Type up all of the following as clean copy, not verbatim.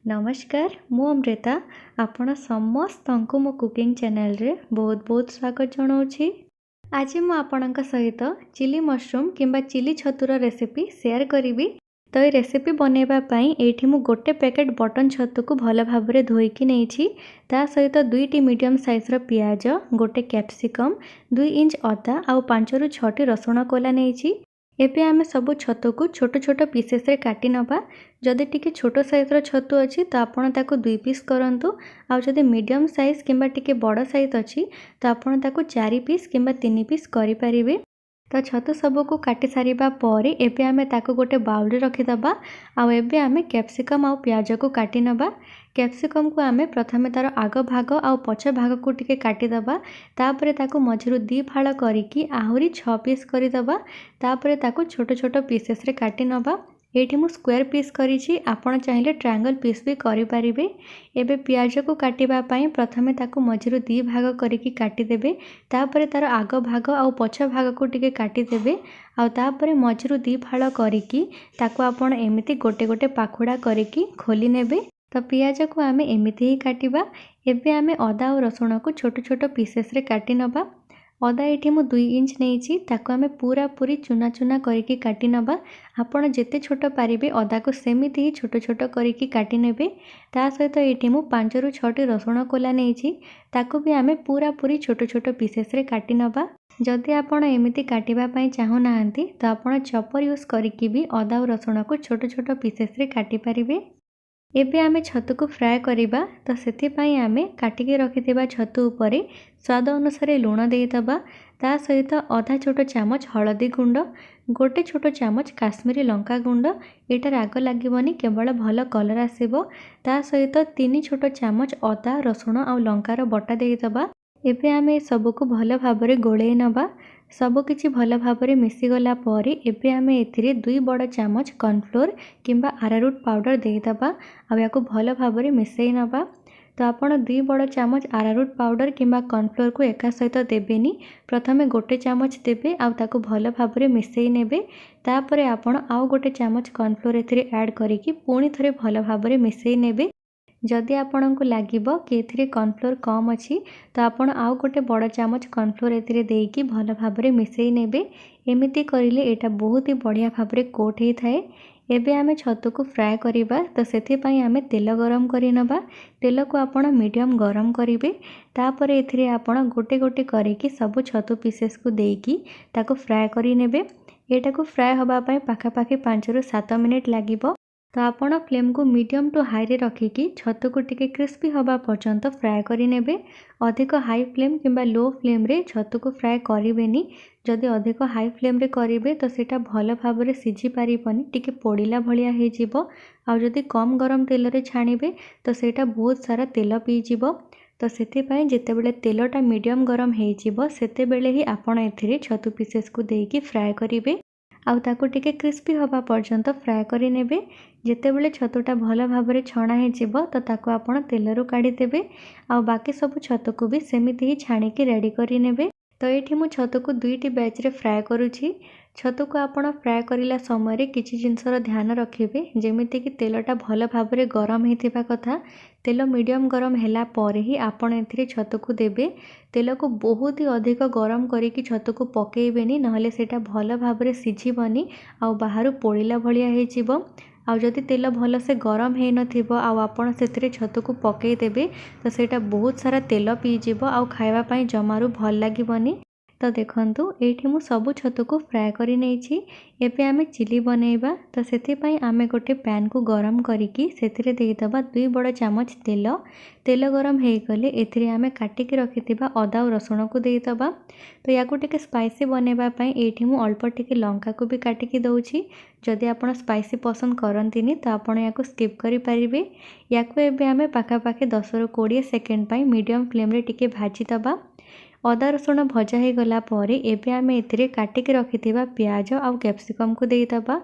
ନମସ୍କାର, ମୁଁ ଅମୃତା। ଆପଣ ସମସ୍ତଙ୍କୁ ମୋ କୁକିଂ ଚ୍ୟାନେଲରେ ବହୁତ ବହୁତ ସ୍ୱାଗତ ଜଣାଉଛି। ଆଜି ମୁଁ ଆପଣଙ୍କ ସହିତ ଚିଲି ମସରୁମ୍ କିମ୍ବା ଚିଲି ଛତୁର ରେସିପି ସେୟାର କରିବି। ତ ଏ ରେସିପି ବନେଇବା ପାଇଁ ଏଇଠି ମୁଁ ଗୋଟେ ପ୍ୟାକେଟ୍ ବଟନ୍ ଛତୁକୁ ଭଲ ଭାବରେ ଧୋଇକି ନେଇଛି। ତା ସହିତ 2ଟି ମିଡ଼ିୟମ୍ ସାଇଜ୍ର ପିଆଜ, ଗୋଟେ କ୍ୟାପ୍ସିକମ୍, 2 ଇଞ୍ଚ ଅଦା ଆଉ 5ରୁ 6ଟି ରସୁଣ କୋଲା ନେଇଛି। ଏବେ ଆମେ ସବୁ ଛତୁକୁ ଛୋଟ ଛୋଟ ପିସେସ୍ରେ କାଟି ନେବା। ଯଦି ଟିକେ ଛୋଟ ସାଇଜ୍ର ଛତୁ ଅଛି, ତ ଆପଣ ତାକୁ 2 ପିସ୍ କରନ୍ତୁ, ଆଉ ଯଦି ମିଡ଼ିୟମ୍ ସାଇଜ୍ କିମ୍ବା ଟିକେ ବଡ଼ ସାଇଜ୍ ଅଛି, ତ ଆପଣ ତାକୁ 4 ପିସ୍ କିମ୍ବା 3 ପିସ୍ କରିପାରିବେ। ତ ଛତୁ ସବୁକୁ କାଟି ସାରିବା ପରେ ଏବେ ଆମେ ତାକୁ ଗୋଟେ ବାଉଲରେ ରଖିଦେବା, ଆଉ ଏବେ ଆମେ କ୍ୟାପ୍ସିକମ୍ ଆଉ ପିଆଜକୁ କାଟି ନେବା। କ୍ୟାପ୍ସିକମ୍କୁ ଆମେ ପ୍ରଥମେ ତା'ର ଆଗ ଭାଗ ଆଉ ପଛ ଭାଗକୁ ଟିକେ କାଟିଦେବା। ତାପରେ ତାକୁ ମଝିରୁ 2 ଫାଳ କରିକି ଆହୁରି 6 ପିସ୍ କରିଦେବା। ତାପରେ ତାକୁ ଛୋଟ ଛୋଟ ପିସେସ୍ରେ କାଟି ନେବା। ଏଇଠି ମୁଁ ସ୍କୋୟାର ପିସ୍ କରିଛି, ଆପଣ ଚାହିଁଲେ ଟ୍ରାଙ୍ଗଲ୍ ପିସ୍ ବି କରିପାରିବେ। ଏବେ ପିଆଜକୁ କାଟିବା ପାଇଁ ପ୍ରଥମେ ତାକୁ ମଝିରୁ 2 ଭାଗ କରିକି କାଟିଦେବେ। ତାପରେ ତା'ର ଆଗ ଭାଗ ଆଉ ପଛ ଭାଗକୁ ଟିକେ କାଟିଦେବେ, ଆଉ ତାପରେ ମଝିରୁ 2 ଫାଳ କରିକି ତାକୁ ଆପଣ ଏମିତି ଗୋଟେ ଗୋଟେ ପାଖୁଡ଼ା କରିକି ଖୋଲି ନେବେ। ତ ପିଆଜକୁ ଆମେ ଏମିତି ହିଁ କାଟିବା। ଏବେ ଆମେ ଅଦା ଆଉ ରସୁଣକୁ ଛୋଟ ଛୋଟ ପିସେସ୍ରେ କାଟି ନେବା। ଅଦା ଏଇଠି ମୁଁ 2 ଇଞ୍ଚ ନେଇଛି, ତାକୁ ଆମେ ପୁରାପୁରି ଚୁନା ଚୁନା କରିକି କାଟି ନେବା। ଆପଣ ଯେତେ ଛୋଟ ପାରିବେ, ଅଦାକୁ ସେମିତି ହିଁ ଛୋଟ ଛୋଟ କରିକି କାଟି ନେବେ। ତା ସହିତ ଏଇଠି ମୁଁ 5ରୁ 6ଟି ରସୁଣ କୋଲା ନେଇଛି, ତାକୁ ବି ଆମେ ପୁରାପୁରି ଛୋଟ ଛୋଟ ପିସେସ୍ରେ କାଟି ନେବା। ଯଦି ଆପଣ ଏମିତି କାଟିବା ପାଇଁ ଚାହୁଁନାହାନ୍ତି, ତ ଆପଣ ଚପର ୟୁଜ୍ କରିକି ବି ଅଦା ଆଉ ରସୁଣକୁ ଛୋଟ ଛୋଟ ପିସେସ୍ରେ କାଟିପାରିବେ। ଏବେ ଆମେ ଛତୁକୁ ଫ୍ରାଏ କରିବା। ତ ସେଥିପାଇଁ ଆମେ କାଟିକି ରଖିଥିବା ଛତୁ ଉପରେ ସ୍ୱାଦ ଅନୁସାରେ ଲୁଣ ଦେଇଦେବା। ତା ସହିତ ଅଧା ଛୋଟ ଚାମଚ ହଳଦୀ ଗୁଣ୍ଡ, ଗୋଟେ ଛୋଟ ଚାମଚ କାଶ୍ମୀରୀ ଲଙ୍କା ଗୁଣ୍ଡ, ଏଇଟା ରାଗ ଲାଗିବନି, କେବଳ ଭଲ କଲର୍ ଆସିବ। ତା ସହିତ 3 ଛୋଟ ଚାମଚ ଅଦା, ରସୁଣ ଆଉ ଲଙ୍କାର ବଟା ଦେଇଦେବା। ଏବେ ଆମେ ଏସବୁକୁ ଭଲ ଭାବରେ ଗୋଳେଇ ନେବା। ସବୁକିଛି ଭଲ ଭାବରେ ମିଶିଗଲା ପରେ ଏବେ ଆମେ ଏଥିରେ 2 ବଡ଼ ଚାମଚ କର୍ଣ୍ଣଫ୍ଲୋର୍ କିମ୍ବା ଆରାରୁଟ୍ ପାଉଡ଼ର ଦେଇଦେବା, ଆଉ ୟାକୁ ଭଲ ଭାବରେ ମିଶାଇ ନେବା। ତ ଆପଣ 2 ବଡ଼ ଚାମଚ ଆରାରୁଟ୍ ପାଉଡ଼ର କିମ୍ବା କର୍ଣ୍ଣଫ୍ଲୋର୍କୁ ଏକା ସହିତ ଦେବେନି। ପ୍ରଥମେ ଗୋଟେ ଚାମଚ ଦେବେ ଆଉ ତାକୁ ଭଲ ଭାବରେ ମିଶାଇ ନେବେ। ତାପରେ ଆପଣ ଆଉ ଗୋଟେ ଚାମଚ କର୍ଣ୍ଣଫ୍ଲୋର୍ ଏଥିରେ ଆଡ଼୍ କରିକି ପୁଣି ଥରେ ଭଲ ଭାବରେ ମିଶାଇ ନେବେ। ଯଦି ଆପଣଙ୍କୁ ଲାଗିବ କି ଏଥିରେ କର୍ଣ୍ଣଫ୍ଲୋର୍ କମ୍ ଅଛି, ତ ଆପଣ ଆଉ ଗୋଟେ ବଡ଼ ଚାମଚ କର୍ଣ୍ଣଫ୍ଲୋର୍ ଏଥିରେ ଦେଇକି ଭଲ ଭାବରେ ମିଶାଇ ନେବେ। ଏମିତି କରିଲେ ଏଇଟା ବହୁତ ହି ବଢ଼ିଆ ଭାବରେ କୋଟ୍ ହେଇଥାଏ। ଏବେ ଆମେ ଛତୁକୁ ଫ୍ରାଏ କରିବା। ତ ସେଥିପାଇଁ ଆମେ ତେଲ ଗରମ କରିନେବା। ତେଲକୁ ଆପଣ ମିଡ଼ିୟମ୍ ଗରମ କରିବେ। ତାପରେ ଏଥିରେ ଆପଣ ଗୋଟେ ଗୋଟେ କରିକି ସବୁ ଛତୁ ପିସେସ୍କୁ ଦେଇକି ତାକୁ ଫ୍ରାଏ କରିନେବେ। ଏଇଟାକୁ ଫ୍ରାଏ ହେବା ପାଇଁ ପାଖାପାଖି 5ରୁ 7 ମିନିଟ୍ ଲାଗିବ। ତ ଆପଣ ଫ୍ଲେମ୍କୁ ମିଡ଼ିୟମ୍ ଟୁ ହାଇରେ ରଖିକି ଛତୁକୁ ଟିକେ କ୍ରିସ୍ପି ହେବା ପର୍ଯ୍ୟନ୍ତ ଫ୍ରାଏ କରିନେବେ। ଅଧିକ ହାଇ ଫ୍ଲେମ୍ କିମ୍ବା ଲୋ ଫ୍ଲେମ୍ରେ ଛତୁକୁ ଫ୍ରାଏ କରିବେନି। ଯଦି ଅଧିକ ହାଇ ଫ୍ଲେମ୍ରେ କରିବେ, ତ ସେଇଟା ଭଲ ଭାବରେ ସିଝି ପାରିବନି, ଟିକେ ପୋଡ଼ିଲା ଭଳିଆ ହେଇଯିବ। ଆଉ ଯଦି କମ୍ ଗରମ ତେଲରେ ଛାଣିବେ, ତ ସେଇଟା ବହୁତ ସାରା ତେଲ ପିଇଯିବ। ତ ସେଥିପାଇଁ ଯେତେବେଳେ ତେଲଟା ମିଡ଼ିୟମ୍ ଗରମ ହେଇଯିବ, ସେତେବେଳେ ହିଁ ଆପଣ ଏଥିରେ ଛତୁ ପିସେସ୍କୁ ଦେଇକି ଫ୍ରାଏ କରିବେ, ଆଉ ତାକୁ ଟିକେ କ୍ରିସ୍ପି ହେବା ପର୍ଯ୍ୟନ୍ତ ଫ୍ରାଏ କରିନେବେ। ଯେତେବେଳେ ଛତୁଟା ଭଲ ଭାବରେ ଛଣା ହେଇଯିବ, ତ ତାକୁ ଆପଣ ତେଲରୁ କାଢ଼ିଦେବେ, ଆଉ ବାକି ସବୁ ଛତୁକୁ ବି ସେମିତି ହିଁ ଛାଣିକି ରେଡ଼ି କରିନେବେ। ତ ଏଇଠି ମୁଁ ଛତୁକୁ 2ଟି ବ୍ୟାଚ୍ରେ ଫ୍ରାଏ କରୁଛି। ଛତୁକୁ ଆପଣ ଫ୍ରାଏ କରିଲା ସମୟରେ କିଛି ଜିନିଷର ଧ୍ୟାନ ରଖିବେ, ଯେମିତିକି ତେଲଟା ଭଲ ଭାବରେ ଗରମ ହେଇଥିବା କଥା। ତେଲ ମିଡ଼ିୟମ୍ ଗରମ ହେଲା ପରେ ହିଁ ଆପଣ ଏଥିରେ ଛତୁକୁ ଦେବେ। ତେଲକୁ ବହୁତ ହି ଅଧିକ ଗରମ କରିକି ଛତୁକୁ ପକାଇବେନି, ନହେଲେ ସେଇଟା ଭଲ ଭାବରେ ସିଝିବନି ଆଉ ବାହାରୁ ପୋଡ଼ିଲା ଭଳିଆ ହେଇଯିବ। ଆଉ ଯଦି ତେଲ ଭଲସେ ଗରମ ହେଇନଥିବ ଆଉ ଆପଣ ସେଥିରେ ଛତୁକୁ ପକାଇଦେବେ, ତ ସେଇଟା ବହୁତ ସାରା ତେଲ ପିଇଯିବ ଆଉ ଖାଇବା ପାଇଁ ଜମାରୁ ଭଲ ଲାଗିବନି। ତ ଦେଖନ୍ତୁ, ଏଇଠି ମୁଁ ସବୁ ଛତୁକୁ ଫ୍ରାଏ କରି ନେଇଛି। ଏବେ ଆମେ ଚିଲି ବନେଇବା। ତ ସେଥିପାଇଁ ଆମେ ଗୋଟେ ପ୍ୟାନ୍କୁ ଗରମ କରିକି ସେଥିରେ ଦେଇଦେବା 2 ବଡ଼ ଚାମଚ ତେଲ। ତେଲ ଗରମ ହେଇଗଲେ ଏଥିରେ ଆମେ କାଟିକି ରଖିଥିବା ଅଦା ଆଉ ରସୁଣକୁ ଦେଇଦେବା। ତ ୟାକୁ ଟିକେ ସ୍ପାଇସି ବନେଇବା ପାଇଁ ଏଇଠି ମୁଁ ଅଳ୍ପ ଟିକେ ଲଙ୍କାକୁ ବି କାଟିକି ଦେଉଛି। ଯଦି ଆପଣ ସ୍ପାଇସି ପସନ୍ଦ କରନ୍ତିନି, ତ ଆପଣ ୟାକୁ ସ୍କିପ୍ କରିପାରିବେ। ୟାକୁ ଏବେ ଆମେ ପାଖାପାଖି 10ରୁ 20 ସେକେଣ୍ଡ ପାଇଁ ମିଡ଼ିୟମ୍ ଫ୍ଲେମ୍ରେ ଟିକେ ଭାଜିଦେବା। ଅଦା ରସୁଣ ଭଜା ହେଇଗଲା ପରେ ଏବେ ଆମେ ଏଥିରେ କାଟିକି ରଖିଥିବା ପିଆଜ ଆଉ କ୍ୟାପ୍ସିକମ୍କୁ ଦେଇଦେବା,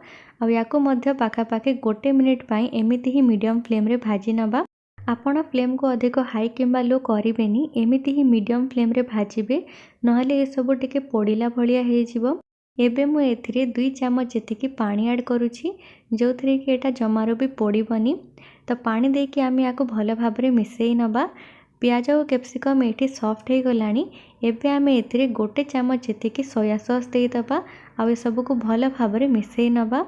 ଆଉ ୟାକୁ ମଧ୍ୟ ପାଖାପାଖି ଗୋଟେ ମିନିଟ୍ ପାଇଁ ଏମିତି ହିଁ ମିଡ଼ିୟମ୍ ଫ୍ଲେମ୍ରେ ଭାଜି ନେବା। ଆପଣ ଫ୍ଲେମ୍କୁ ଅଧିକ ହାଇ କିମ୍ବା ଲୋ କରିବେନି, ଏମିତି ହିଁ ମିଡ଼ିୟମ୍ ଫ୍ଲେମ୍ରେ ଭାଜିବେ, ନହେଲେ ଏସବୁ ଟିକେ ପୋଡ଼ିଲା ଭଳିଆ ହେଇଯିବ। ଏବେ ମୁଁ ଏଥିରେ 2 ଚାମଚ ଯେତିକି ପାଣି ଆଡ଼୍ କରୁଛି, ଯେଉଁଥିରେ କି ଏଇଟା ଜମାରୁ ବି ପୋଡ଼ିବନି। ତ ପାଣି ଦେଇକି ଆମେ ୟାକୁ ଭଲ ଭାବରେ ମିଶାଇ ନେବା। ପିଆଜ ଆଉ କ୍ୟାପ୍ସିକମ୍ ଏଇଠି ସଫ୍ଟ ହେଇଗଲାଣି। ଏବେ ଆମେ ଏଥିରେ 1 ଚାମଚ ଯେତିକି ସୋୟା ସସ୍ ଦେଇଦେବା ଆଉ ଏସବୁକୁ ଭଲ ଭାବରେ ମିଶାଇ ନେବା।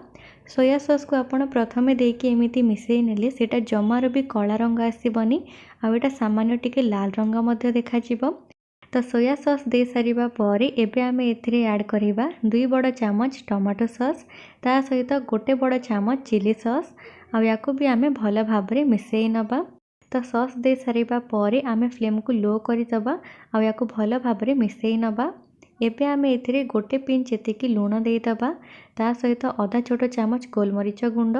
ସୋୟା ସସ୍କୁ ଆପଣ ପ୍ରଥମେ ଦେଇକି ଏମିତି ମିଶାଇ ନେଲେ ସେଇଟା ଜମାରୁ ବି କଳା ରଙ୍ଗ ଆସିବନି, ଆଉ ଏଇଟା ସାମାନ୍ୟ ଟିକେ ଲାଲ ରଙ୍ଗ ମଧ୍ୟ ଦେଖାଯିବ। ତ ସୋୟା ସସ୍ ଦେଇସାରିବା ପରେ ଏବେ ଆମେ ଏଥିରେ ଆଡ଼୍ କରିବା 2 ବଡ଼ ଚାମଚ ଟମାଟୋ ସସ୍, ତା ସହିତ 1 ବଡ଼ ଚାମଚ ଚିଲି ସସ୍, ଆଉ ୟାକୁ ବି ଆମେ ଭଲ ଭାବରେ ମିଶାଇ ନେବା। ତ ସସ୍ ଦେଇସାରିବା ପରେ ଆମେ ଫ୍ଲେମ୍କୁ ଲୋ କରିଦେବା ଆଉ ୟାକୁ ଭଲ ଭାବରେ ମିଶାଇ ନେବା। ଏବେ ଆମେ ଏଥିରେ 1 ପିଞ୍ଚ ଯେତିକି ଲୁଣ ଦେଇଦେବା, ତା ସହିତ ଅଧା ଛୋଟ ଚାମଚ ଗୋଲମରିଚ ଗୁଣ୍ଡ,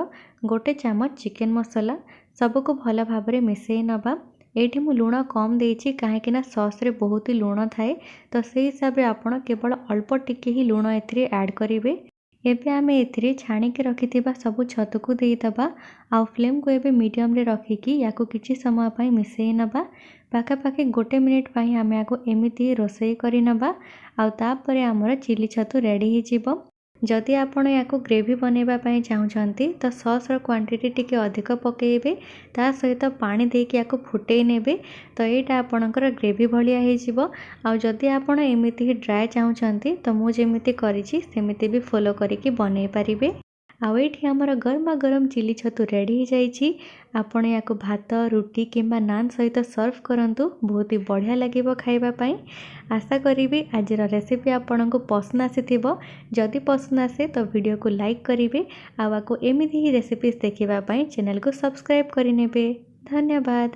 1 ଚାମଚ ଚିକେନ୍ ମସଲା, ସବୁକୁ ଭଲ ଭାବରେ ମିଶାଇ ନେବା। ଏଇଠି ମୁଁ ଲୁଣ କମ୍ ଦେଇଛି, କାହିଁକିନା ସସ୍ରେ ବହୁତ ଲୁଣ ଥାଏ। ତ ସେଇ ହିସାବରେ ଆପଣ କେବଳ ଅଳ୍ପ ଟିକେ ହିଁ ଲୁଣ ଏଥିରେ ଆଡ଼୍ କରିବେ। ଏବେ ଆମେ ଏଥିରେ ଛାଣିକି ରଖିଥିବା ସବୁ ଛତୁକୁ ଦେଇଦେବା ଆଉ ଫ୍ଲେମ୍କୁ ଏବେ ମିଡ଼ିୟମ୍ରେ ରଖିକି ୟାକୁ କିଛି ସମୟ ପାଇଁ ମିଶାଇ ନେବା। ପାଖାପାଖି 1 ମିନିଟ୍ ପାଇଁ ଆମେ ୟାକୁ ଏମିତି ରୋଷେଇ କରିନେବା ଆଉ ତାପରେ ଆମର ଚିଲି ଛତୁ ରେଡ଼ି ହେଇଯିବ। ଯଦି ଆପଣ ୟାକୁ ଗ୍ରେଭି ବନେଇବା ପାଇଁ ଚାହୁଁଛନ୍ତି, ତ ସସ୍ର କ୍ୱାଣ୍ଟିଟି ଟିକେ ଅଧିକ ପକାଇବେ, ତା ସହିତ ପାଣି ଦେଇକି ୟାକୁ ଫୁଟେଇ ନେବେ, ତ ଏଇଟା ଆପଣଙ୍କର ଗ୍ରେଭି ଭଳିଆ ହେଇଯିବ। ଆଉ ଯଦି ଆପଣ ଏମିତି ହିଁ ଡ୍ରାଏ ଚାହୁଁଛନ୍ତି, ତ ମୁଁ ଯେମିତି କରିଛି ସେମିତି ବି ଫଲୋ କରିକି ବନେଇ ପାରିବେ। ଆଉ ଏଇଠି ଆମର ଗରମା ଗରମ ଚିଲି ଛତୁ ରେଡ଼ି ହେଇଯାଇଛି। ଆପଣ ୟାକୁ ଭାତ, ରୁଟି କିମ୍ବା ନାନ୍ ସହିତ ସର୍ଭ କରନ୍ତୁ, ବହୁତ ହି ବଢ଼ିଆ ଲାଗିବ ଖାଇବା ପାଇଁ। ଆଶା କରିବି ଆଜିର ରେସିପି ଆପଣଙ୍କୁ ପସନ୍ଦ ଆସିଥିବ। ଯଦି ପସନ୍ଦ ଆସେ ତ ଭିଡ଼ିଓକୁ ଲାଇକ୍ କରିବେ ଆଉ ଆକୁ ଏମିତି ହିଁ ରେସିପିସ୍ ଦେଖିବା ପାଇଁ ଚ୍ୟାନେଲକୁ ସବସ୍କ୍ରାଇବ୍ କରିନେବେ। ଧନ୍ୟବାଦ।